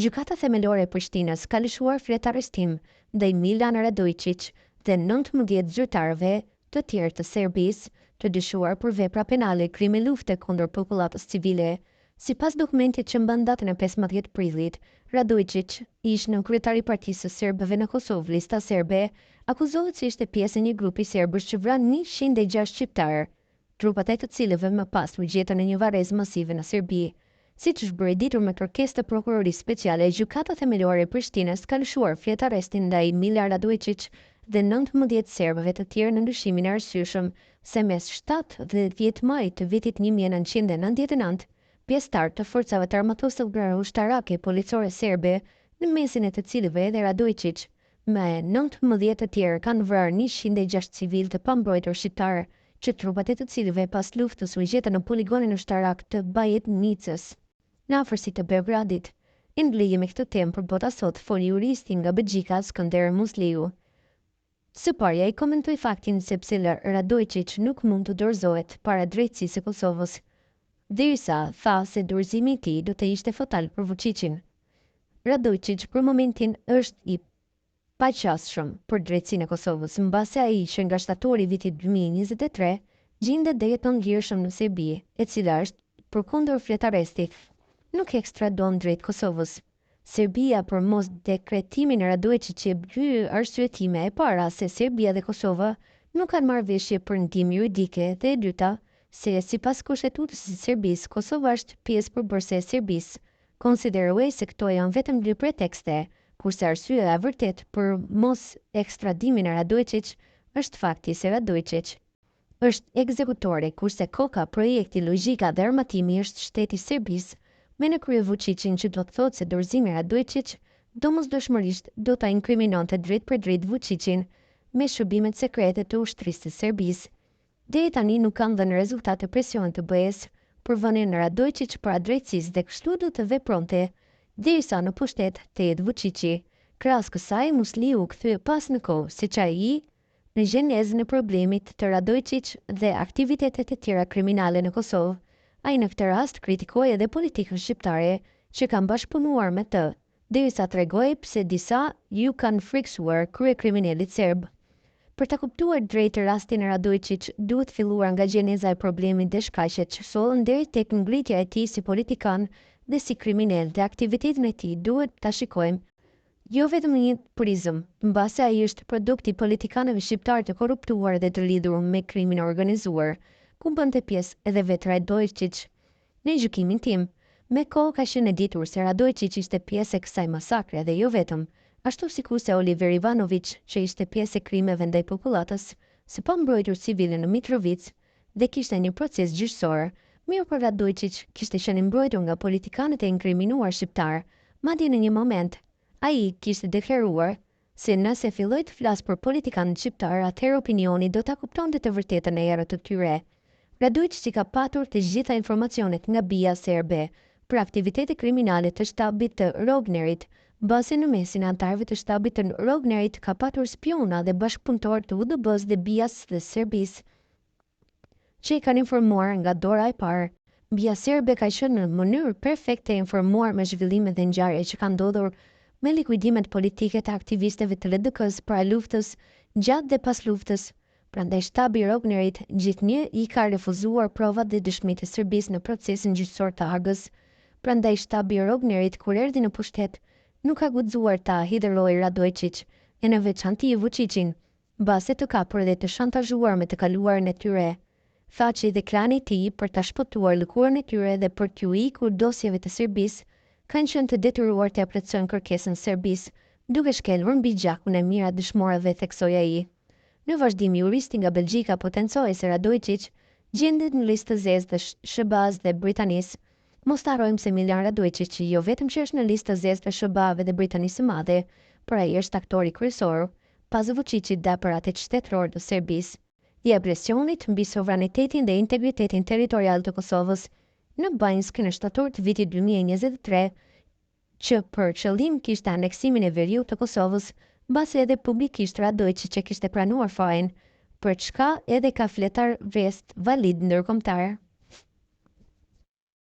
Gjykata Themelore e Prishtinës ka lëshuar fletarrestim ndaj Milan Radoiçiq dhe 19 zyrtarëve të tjerë të Serbisë, të dyshuar për vepra penale krime lufte kundër popullatës civile. Sipas dokumentit që mban datën e 15 prillit, Radoiçiq, ish-nënkryetar i Partisë së Serbëve në Kosovë, Lista Serbe, akuzohet se ishte pjesë e një grupi serbësh që vranë 106 shqiptarë, trupat e të cilëve më pas u gjetën në një varrezë masive në Serbi. Siç është bërë e ditur me kërkesë të Prokurorisë Speciale, Gjykata Themelore e Prishtinës ka lëshuar fletarrestin ndaj Milan Radoiçiq dhe 19 serbëve të tjerë nën dyshimin e arsyeshëm se mes 7 dhe 10 majit të vitit 1999, pjesëtarë të forcave të armatosura ushtarake policore serbe, në mesin e të cilëve edhe Radoiçiq, me 19 të tjerë kanë vrarë 106 civilë të pambrojtur shqiptarë, që trupat e të cilëve pas luftës u gjetën në poligonin ushtarak të Bajetnicës, në afërsi të Beogradit. E në lidhje me këtë temë për Bota Sot foli juristi nga Belgjika, Skënder Musliu. Së pari ai komentoi faktin se pse Radoiçiq nuk mund të dorëzohet para drejtësisë së Kosovës, derisa tha se dorëzimi i tij do të ishte fatal për Vuçiqin. Radoiçiq për momentin është i paqasshëm për drejtësinë e Kosovës, mbase ai që nga shtatori i vitit 2023 gjendet dhe jeton lirshëm në Serbi, e cila është përkundër fletarrestit, nuk ekstradon drejt Kosovës. Serbia për mos dekretimin e Radoiçiqit jep dy arsyetime: e para se Serbia dhe Kosova nuk kanë marrëveshje për ndihmë juridike dhe e dyta se sipas kushtetutës së Serbisë, Kosova është pjesë përbërëse e Serbisë. Konsideroj se këto janë vetëm dy pretekste, kurse arsyeja e vërtetë për mos ekstradimin e Radoiçiq është fakti se Radoiçiq është ekzekutori, kurse koka, projekti, logjika dhe armatimi është shteti i Serbisë, me në krye Vuçiqin, që do të thotë se dorëzimi i Radoiçiq domosdoshmërisht do ta inkriminonte drejtpërdrejt Vuçiqin me shërbimet sekrete të ushtrisë së Serbisë. Deri tani nuk kanë dhënë rezultate presionet të BE-së për vënien e Radoiçiq para drejtësisë dhe kështu do të vepronte derisa në pushtet të jetë Vuçiqi. Krahas kësaj, Musliu u kthye pas në kohë, siç ai, në gjenezën e problemit të Radoiçiq dhe aktivitetet e tjera kriminale në Kosovë. Ai në këtë rast kritikoi edhe politikën shqiptare që kanë bashkëpunuar me të, derisa tregoi pse disa iu kanë frikësuar kryekriminelit serb. Për ta kuptuar drejt rastin e Radoiçiq, duhet filluar nga gjeneza e problemit dhe shkaqet që sollën deri tek ngritja e tij si politikan dhe si kriminel dhe aktivitetin e tij duhet ta shikojmë jo vetëm në një prizëm, mbase ai është produkt i politikanëve shqiptarë të korruptuar dhe të lidhur me krimin e organizuar, ku bënte pjesë edhe vetë Radoiçiq. Në gjykimin tim, me kohë ka qenë e ditur se Radoiçiq ishte pjesë e kësaj masakre dhe jo vetëm, ashtu sikurse Oliver Ivanoviq që ishte pjesë e krimeve ndaj popullatës së pambrojtur civile në Mitrovicë dhe kishte një proces gjyqësor, mirëpo Radoiçiq kishte qenë i mbrojtur nga politikanët e inkriminuar shqiptarë, madje në një moment ai kishte deklaruar se nëse filloi të flasë për politikanët shqiptarë atëherë opinioni do ta kuptonte të vërtetën e errët të tyre. Radoiçiq i ka patur të gjitha informacionet nga BIA serbe për aktivitete kriminale të shtabit të Rognerit, mbase në mesin e anëtarëve të shtabit të Rognerit ka patur spiuna dhe bashkëpunëtorë të UDB-së dhe BIA-s dhe Serbisë që i kanë informuar nga dora e parë. BIA serbe ka qenë në mënyrë perfekte e informuar me zhvillimet dhe ngjarjet që kanë ndodhur me likuidimet politike të aktivistëve të LDK-së para luftës, gjatë dhe pas luftës, prandaj shtabi i Rognerit gjithnjë i ka refuzuar provat dhe dëshmitë e Serbisë në procesin gjyqësor të Hagës, prandaj shtabi i Rognerit kur erdhi në pushtet nuk ka guxuar ta hidhërojë Radoiçiq e në veçanti Vuçiqin, mbase të kapur dhe të shantazhuar me të kaluarën e tyre. Thaçi dhe klani i tij për ta shpëtuar lëkurën e tyre dhe për t'iu ikur dosjeve të Serbisë, kanë qenë të detyruar t'ia plotësojnë kërkesën Serbisë, duke shkelur mbi gjakun e mijëra dëshmorëve, theksoi ai. Në vazhdim, juristi nga Belgjika potencoi se Radoiçiq gjendet në listë të zezë të SHBA-së dhe Britanisë. Mos të harrojmë se Milan Radoiçiq jo vetëm që është në listë të zezë të SHBA-ve dhe Britanisë së Madhe, por ai është aktori kryesor, pas Vuçiqit dhe aparatit shtetëror të Serbisë, i agresionit mbi sovranitetin dhe integritetin territorial të Kosovës në Banjskë në shtator të vitit 2023, që për qëllim kishte aneksimin e veriut të Kosovës, mbase edhe publikisht Radoiçiq e kishte pranuar fajin, për çka edhe ka fletarrest valid ndërkombëtar.